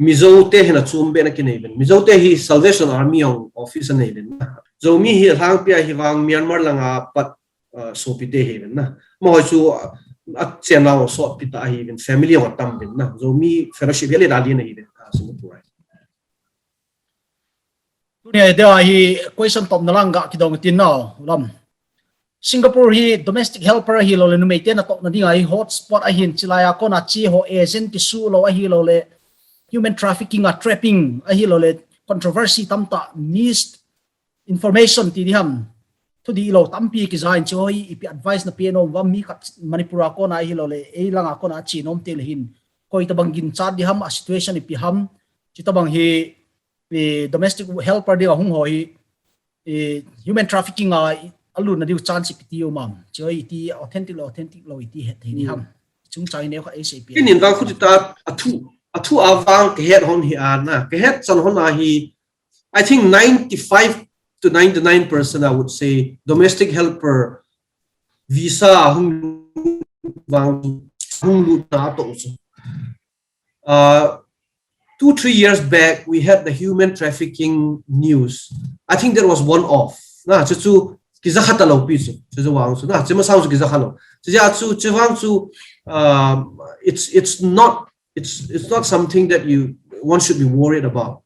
Mizo te hin a chum beh na kinei ven. Mizo te hi Salvation Army ong office a nei ven. Zomi hi a lhangpi a hi vang Myanmar langa pat, uh, sopite hi ven na. Maw chu, uh, a channel sawtpi ta hi ven. Family ong tam ven na. Zomi fellowship hi a leh dali na hi ven. Uh, Singapore. Tuni a dia hi question tawpna lang gah kidong tin nau lam. Singapore hi domestic helper ahi lou leh numeite na tawpna ding a hi hotspot ahi in, chilai a kona chi ho agent kisu lou ahi lou leh human trafficking a trapping ahi lou leh controversy tam ta misinformation ti di ham. Thu di lou tampi kiza in chi ho hi ipi advice na pe nom uam mi khat Manipur a kona ahi lou leh ei lang a kona chi nom te leh hin. Koi tabang ginchat di ham a situation ipi ham. Chih tabang hi i domestic helper ding a hung ho hi, i human trafficking a, a lutna ding chance ipi ti om am. Chih i ti authentic lou, authentic lou i ti het thei ni ham. Chungchang neu kha A C P. Kin in vang khuti ta a thu, a thu a vang ka het hon hi a na. Ka het chan hon a hi, I think ninety-five to ninety-nine percent I would say domestic helper visa hung vang hung lutna to chu. Uh, two, three years back, we had the human trafficking news. I think that was one off. Na, chu chu kiza kha ta lou pi chu, chu chu vang chu, na, chu ma sang chu kiza kha lou. Chu chu, chu vang chu, um, it's, it's not, it's, it's not something that you, one should be worried about.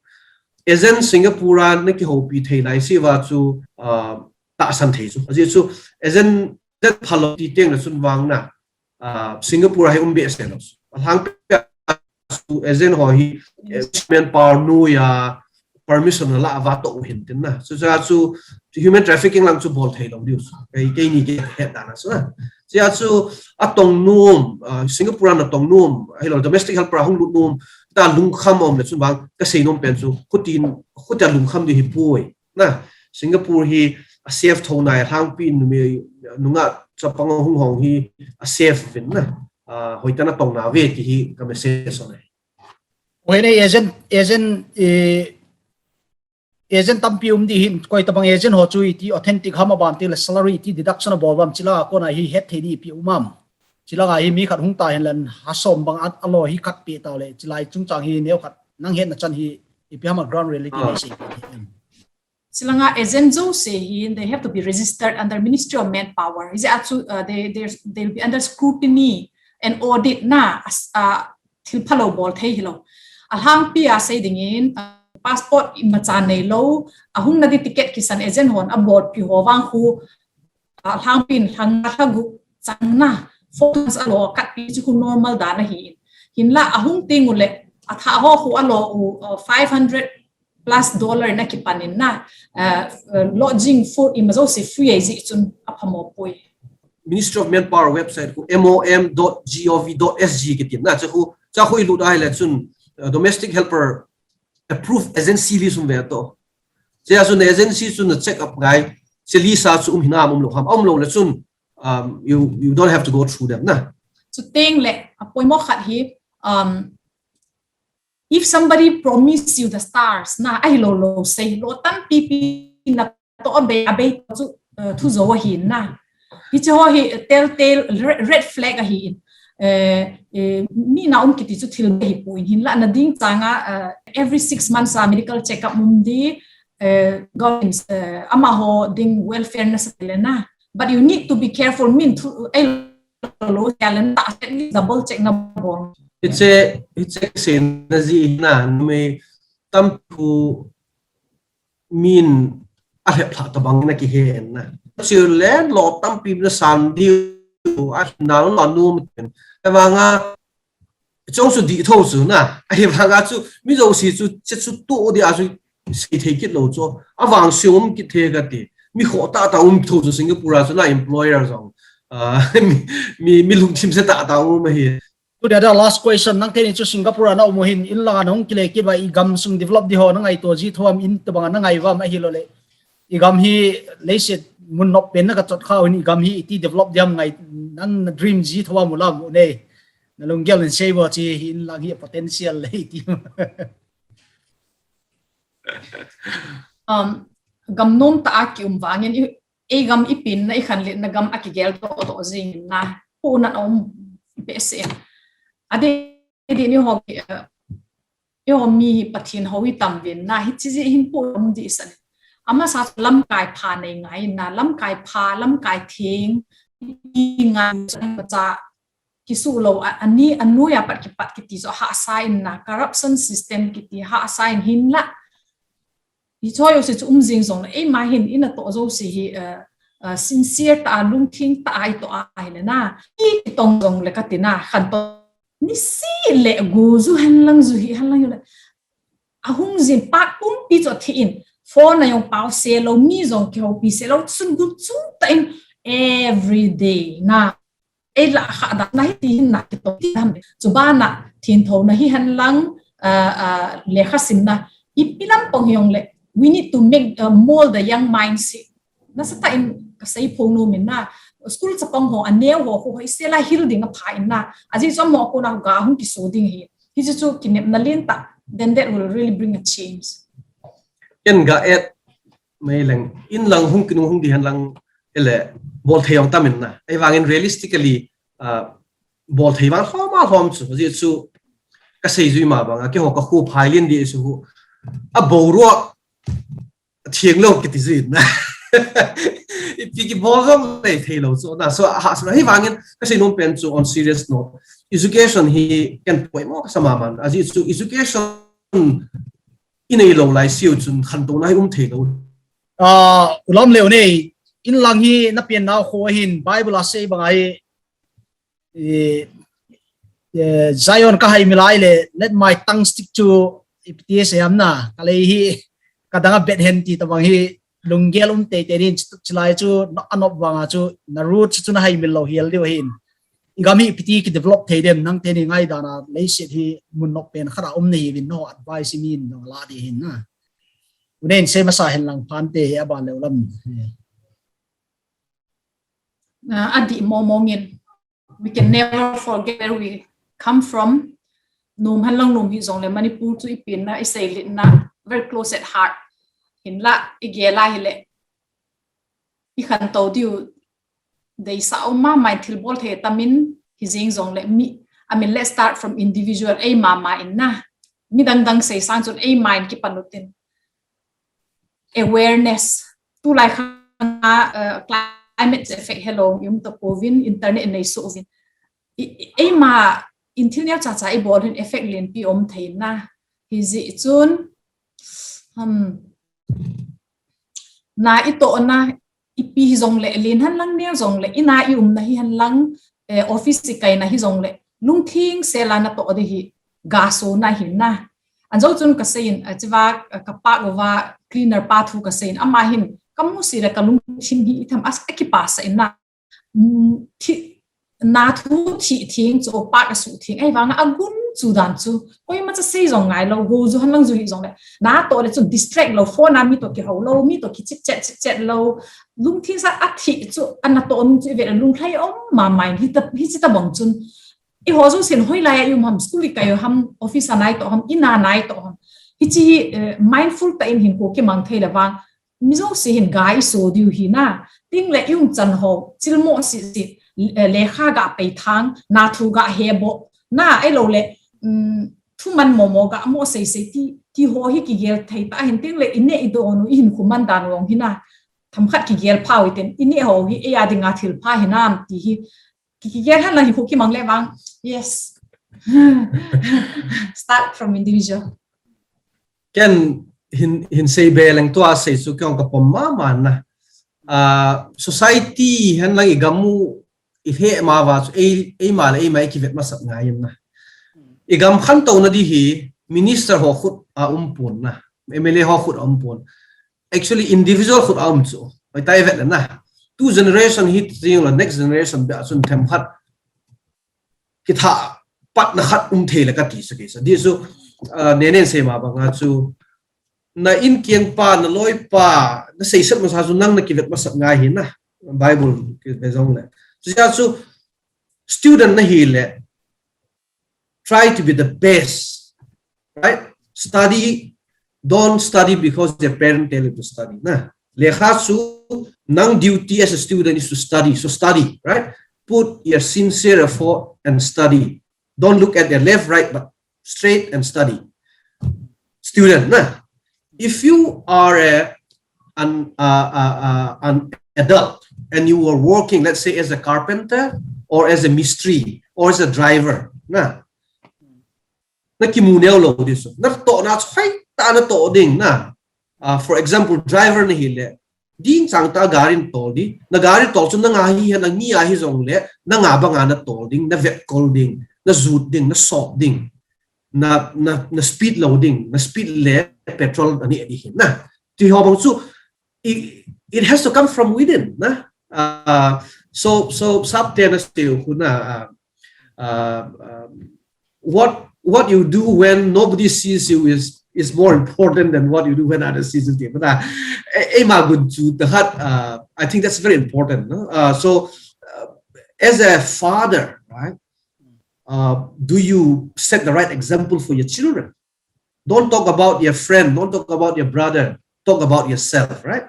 Agent Singapore a na kihoupi thei lai si va chu, uh, tahsan thei chu. A ziak chu, agent, agent phalou ti teng leh chun vang na, uh, Singapore a hi um behseh lou. A lhangpi a chu agent ho hi, eh, manpower nuai a permission a la a va toh uh hi'n tin na. Chu chu human trafficking lam chu bawl thei lou ding uh. Kei, keini ka het dan a chu na. Chu chu a tong nuam, ah, Singapore a na tong nuam, hilou domestic helper a hong lut nuam, ta lungkham om leh chun bang, ka sei nuam pen chu, hutin, hutia lungkham di hi poi. Na, Singapore hi a safe thou nai, a lhangpi in numei, nungak chapang hong hong hi a safe vin na. Ah, hoihtak a na tong na ve ki hi ka message uh ahi. Huai nei agent, agent, eh, agent tampi um di hi'n, koi tabang agent ho chu i ti authentic ham a bang ti leh salary i ti deduction a bawl bang chila kona hi het thei di pi um am. Chila ngai hi mi khat hong ta hen leng ha sawm bang a, a lou hi khat pe ta leh, chilai chungchang hi neu khat nang hetna chan hi i pi ham a ground reality nei sei. Chilanga agent zosia hi, they have to be registered under Ministry of Manpower. Is it actually, uh, they, they, they'll be under scrutiny and audit na, as, uh, thil phalou bawl thei hilou. A lhangpi a sei dingin, uh, passport i macha neilou, a hong na di ticket kisan agent hon a bawlpih ho vang khu, a lhangpi in lhang na lha guk chang na, four months a lou kat pi chu khu normal dan ahi. Hinla a hong ting uleh, a thah ho khu a lou uh, uh, five hundred plus dollar na kipan in na, uh, uh, lodging, food, i ma zosia free ahi zi chun a phamawh poi. Ministry of Manpower website khu M O M dot gov dot S G kitin na, chu khu, chu khu i lut a hileh chun, uh, domestic helper approved agency list um ve toh. Chu a chun agency chun na check up ngai, chu list a chu um hi nam umlou ham, umlou leh chun, um, you, you don't have to go through them na. Chu teng leh, a poimoh khat hi, um, if somebody promise you the stars, na, ahilou lou sei lou tampipi na toh a bei, a bei chu, uh, thu zou ahi na. Hichi ho hi telltale re-, red flag ahi. Eh, eh, mi na um kiti chu thil bei hi poi hinla na ding changa, uh, every six months a medical checkup um di, eh, government, eh, amaho ding welfare na sa leh na. But you need to be careful, min thu, eh, lou, ya leh na, at least double check na bawl. Hichi, hichi sei na zi na, numei tampi min a lhep lha tabang na ki he na. Chu leh lou tampi na san di a na lou nuam tin. Ahivanga, chong chu di thou chu na. Ahivanga chu, mi zosia chu, chu chu tu di a chu sei thei kit lou chu. A vang siam kit thei ka ti. Mi khoh taktak um thou chu Singapore a chu na employer zong. Ah, mi, mi, mi lungthim se taktak um ahi. Tu dia da last question, nangte'n chu Singapore a na um uh hi'n, inlang a hong kile kei ba i gam sung develop di ho na ngaihtuah zi thou am, in tabang a na ngai uam ahilou leh. I gam hi leiset mun nop pen na ka chot kha uh hi'n, i gam hi iti develop diam ngai, nang na dream zi thou am uh lam uh nei. Na lunggel in sei bo chi hi inlang hi potential lei ti. Um, gam nuam tak a ki um vangin i, ei gam i pin na i khanlitna gam a kigel toh toh zing na. Pu na om pe se. A di di ni ho ki, uh, i ho mi hi Pathian ho i tam vin na. Hichi zi hin pu om di san. Ama sa lamkai pha nei ngai na. Lamkai pha, lamkai theng. I ngai sa cha kisu lou, a, a ni, a nuai a pat kipat kiti zoh hahsa in na, corruption system kiti hahsa in hinla. Hichi ho zosia chu um zing zong na, ei ma hin i na toh zosia hi, uh, uh, sincere tak a, lungthim tak a i toh a hileh na. I tong zong leh ka ti na, khantou. Ni si leh gu zu hen lang zu hi, hen lang zu leh. A hong zin pak pumpi chu a thi in. Phone a zong pau se lou, mi zong kihoupi se lou, sun gum chu ta in every day na. Ei la kha da na hi ti hin na ki to ti ham. Chu ba na thin tho na hi han lang, ah, ah, lekha sim na. I pi lam pong hiong leh. We need to make, uh, mold the young minds. Na sa ta in ka sei phong nu min na. School sa pong ho, a neu ho, ho, ho, i se la hil ding a pha in na. A zi zom ho ko na ga hung ki so ding hi. Hichi chu ki nep na lin ta. Then that will really bring a change. Ken ga et mai leng, inlang hung kinung hung di han lang, ele, bawl thei ong tam in na. Ahivangin realistically, ah, bawl thei vang hlawm a hlawm chu, zi chu, ka sei zui mah bang, a kei ho ka khu phai lin di chu hu. A boruak, a thiang lou kiti zui na. Ipi ki bawl zong lei thei lou chu, na, so, ha, so, ahivangin, ka sei nuam pen chu, on serious note. Education hi ken poimoh ka sa mahmah. A zi chu, education i nei lou lai siu chun khantouna hi um thei lou. Ah, u Lamleu nei, inlang hi na pian na kho hin Bible a sei bang a hi, eh, eh, Zion ka haimil lai leh, let my tongue stick to, ipi ti siam na, ka lei hi, ka dang a bet hen ti tabang hi, lunggel um teitei in, chilai chu, na, a nop vang a chu, na root chu na haimil lou hial diu ahi. I gam hi ipi ti ki develop thei dem, nangte'n i ngaihdan a, leiset hi mun nop pen khat a om na hi vin, no advice i min, no la di hi na. U Nen sei masa hen lang, Phante hi a ban leh lam. Ah, a dih mawngmawng in. We can never forget where we come from. Nom hen lang nom hi zong leh Manipur chu i pen na, i seilitna, very close at heart. Hinla, i gel a hileh, i khantou diu deihsah om mahmah in, thilbawl thei tam in hi zing zong leh mi, I mean, let's start from individual, ei mahmah in na. Mi dangdang sei sang chun ei mah in kipan ut in. Awareness. Tulai khang a, uh, climate effect hello, i um ta kou vin, internet nei suk vin. I, i, ei mah in thil neuchacha i bawl hin effect lianpi om thei na. Hi zih chun, hmm, na i tohna, ipi hi zong leh, lian hen lang neu zong leh, i na i umna hi hen lang, eh, office i kaina hi zong leh, lungthim sel a na toh di hi, ga sawna hi na. An zou chun ka sei in, eh, chiva, eh, ka pa uva cleaner pa thu ka sei in, ama hin, ka mu si leh ka lungthim hi i tham a, a kipasa in na. Mm, thi-, na thu thih thing chu pak a suk thing, ei vang a gun chu dan chu. Koima cha sei zong ngai lou, go zu hen lang zu hi zong leh. Na toh leh chu distract lou, phone a mi toh kihou lou, mi toh kichit chat, chit chat lou. Lungthim sa a thih chu, a na toh nung chu i ve leh lunglai om mahmah in, hi ta, hi chi tabang chun. I ho zu sin hoilai a i um ham, school i kai uh ham, office a na i toh ham, i na na i toh ham. Hi chi hi, eh, mindful ta in hin ko kimang thei leh vang. Mi zosia hin ga i saw diu hi na. Ting leh i umchan ho, chilmoh sisi, eh, lekha ga pei thang, na thu ga heboh. Na, ei lou leh, mm, thuman mawngmawng ga moh seisei ti, ti ho hi kigel thei ta hin ting leh i neh i dawn uh, i hinkhua man dan uh hi na. Themkhat kigel pha uh i ten, i neh ho hi, ei a ding a thil pha hi nam ti hi. Ki, kigel hen lang hi ko kimang leh vang. Yes. Start from individual. Ken hin, hin sei be leng tua sei su kong ka pom mahmah na. Ah, society hen lang i gam uh i heh mah va chu ei, ei mah leh ei mah i kivet masat ngai in na. I gam khantouna di hi minister ho khut a um pon na. M L A ho khut a um pon. Actually, individual khut a um chu. Pai tai vet leh na. Tu generation hi zing lou, next generation bia chun themkhat kithah patna khat um thei leh ka ti sa kei sa. Di chu, ah, Nen in sei mah bang a chu, na innkiang pa, na lawi pa, na seisat masa chu nang na kivet masat ngai hi na. Bible ki ve zong leh. Chu sia chu student na hi leh, try to be the best, right? Study, don't study because your parent tell you to study. Na, lekha chu nang duty as a student is to study. So study, right? Put your sincere effort and study. Don't look at the left, right, but straight and study. Student, na. If you are a, an, uh, uh, uh, an adult and you were working, let's say, as a carpenter or as a mistri or as a driver, na, na kimu neu lou di su. Na tohna chu hoihtak na toh ding na. Ah, for example, driver na hi leh, ding chang ta gari na tol di. Na gari tol chu nang a hi hen lang, mi a hi zong leh, nang a bang a na tol ding, na vetkol ding, na zut ding, na sawp ding, na, na, na speed lou ding, na speed leh petrol a neh di hi na. Ti ho bang chu, it, it has to come from within, na. Uh, so, so, sap te na sei uh na, uh, uh, um, what, what you do when nobody sees you is, is more important than what you do when others sees you. But, uh, ei, ei mah gun chu ta khat, uh, I think that's very important, no? Uh, so, uh, as a father, right? Uh, do you set the right example for your children? Don't talk about your friend. Don't talk about your brother. Talk about yourself, right?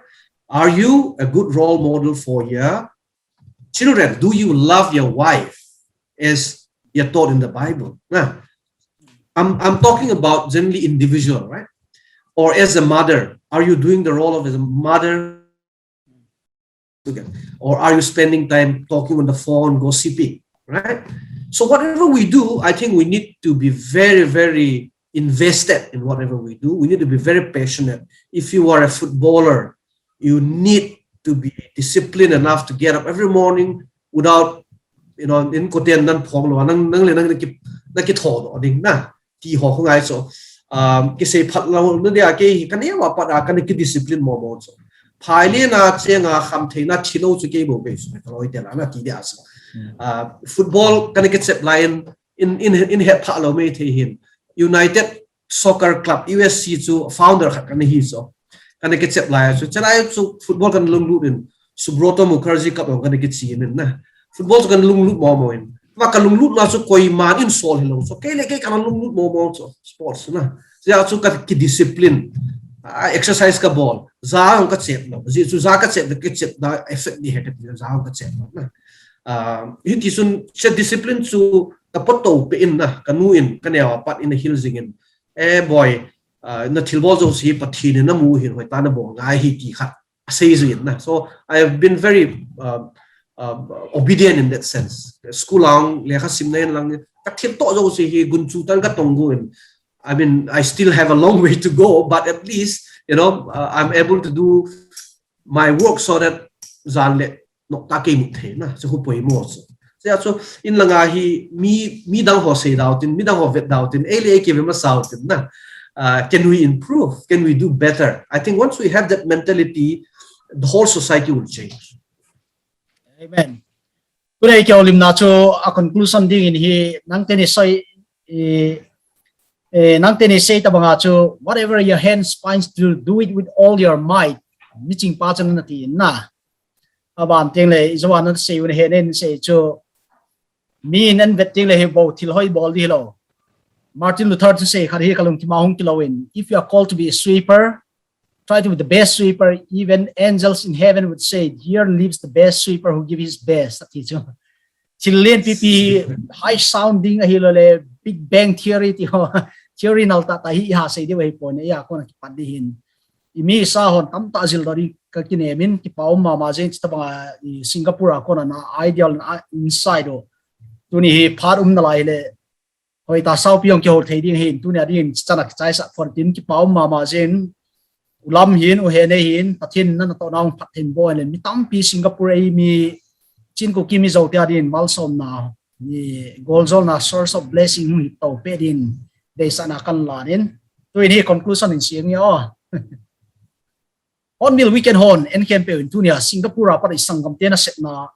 Are you a good role model for your children? Do you love your wife as you're taught in the Bible? Nah. I'm, I'm talking about generally individual, right? Or as a mother, are you doing the role of as a mother? Okay. Or are you spending time talking on the phone, gossiping, right? So whatever we do, I think we need to be very, very invested in whatever we do. We need to be very passionate. If you are a footballer, you need to be disciplined enough to get up every morning without, you know, in koten nan phong lo, nang, nang leh nang ki, na kithodoh ding na. Ti ho khong ngai chu. Um, kisei phat lou na dia kei hi ka neu a pat a ka na kidiscipline mawngmawng chu. Phai le na cheng a kham theihna thil lou chu kei bou bei chu ka loi te la na ti dia chu. Uh, football ka na kichep lai in, in, in, in het pha lou mai thei hin. United Soccer Club, U S C chu founder khat ka na hi chu. Ka na kichep lai chu. Chelai chu football ka na lunglut in. Subroto Mukherjee Cup ka na kichi in na. Football chu ka na lunglut mawngmawng in. Tua ka lunglutna chu koiman in sawl hilou. So kei le kei ka na lunglut mawngmawng chu. Sports na. Zia chu ka kidiscipline. Ah, exercise ka bawl. Za hong ka chep lou. Zia chu za ka chep, ka chep na effect di he ka ti za hong ka chep lou na. Ah, hiti chun, che discipline chu ka pot tou pe in na, ka nu in, ka neu a pat in a hil zing in. Eh, boy, ah, na thilbawl zoh si Pathian in na mu hin hoih ta na bawl ngai hi ti khat. A sei zui in na. So, I have been very, um, um, obedient in that sense. School a lekha simna in lang, ka thil toh zoh si hi gunchu tan ka tong gu in. I mean, I still have a long way to go, but at least, you know, uh, I'm able to do my work so that zan le nokta kei mu thei na, chu hu poimoh chu. Zia chu in langa hi mi, mi dang ho sei dau tin, mi dang ho vet dau tin, ei le ei ki ve masa u tin na. Uh, can we improve? Can we do better? I think once we have that mentality, the whole society will change. Amen. Tuni ka houlimna chu a conclusion ding in hi nang teni soi, eh, eh, nang teni sei ta banga chu, "Whatever your hands finds to do, do it with all your might." Mi ching pa chun na ti na. A ban teng le, i zawan na sei un he nen sei chu. Mi in an vet teng le hi bou thil hoih bawl di lou. Martin Luther chu sei khat hi ka lungthim a hong kilou in. If you are called to be a sweeper, try to be the best sweeper. Even angels in heaven would say, "Here lives the best sweeper who gives his best." A ti chu. Thil lian pipi high sounding ahi lou le Big Bang Theory ti ho. Theory nal ta ta hi ha sei di wei pon ya kon ki pat di hin. I mi sa hon tam ta zil dori ka kinem in kipa um mama zing chita banga i Singapore a kona na ideal na inside o. Tuni hi phat um na lai le. Hoih ta saupi hong kihou thei ding hin, tuni a ding chana kichai sa phon tin kipa um mama zing. U Lam hin, u Hene hin, Pathian na na to na hong phat thei in bawl le. Mi tampi Singapore ei mi chin ko kimi zo te a ding malsawmna. Ni golzolna source of blessing hong hi to pe ding. Deihsakna kan la in. Tuni hi conclusion in siang ya o. Hon mil weekend hon, en khempeuh in tuni a Singapore a pat i sanggam te nasepna,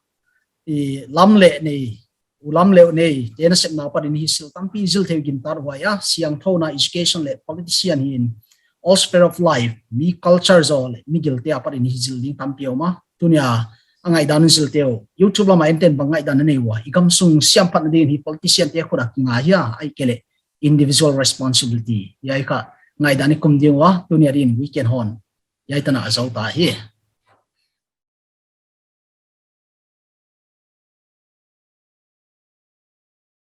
i Lam le nei, u Lam le u nei, te nasepna pat in hi sil tampi zil thei gin tar huai a, siangthou na education le politician hin, all sphere of life, mi culture zo le, mi gil te a pat in hi zil ding tampi om a, tuni a, a ngaihdan zil teu, YouTube lama en ten bang ngaihdan nei ua, i gam sung siam phat na ding hi politician te khut a kinga hia, ai kele, individual responsibility, ya i ka, ngaihdan i kum ding ua, tuni a ding weekend hon, ya i tana a zau ta hi.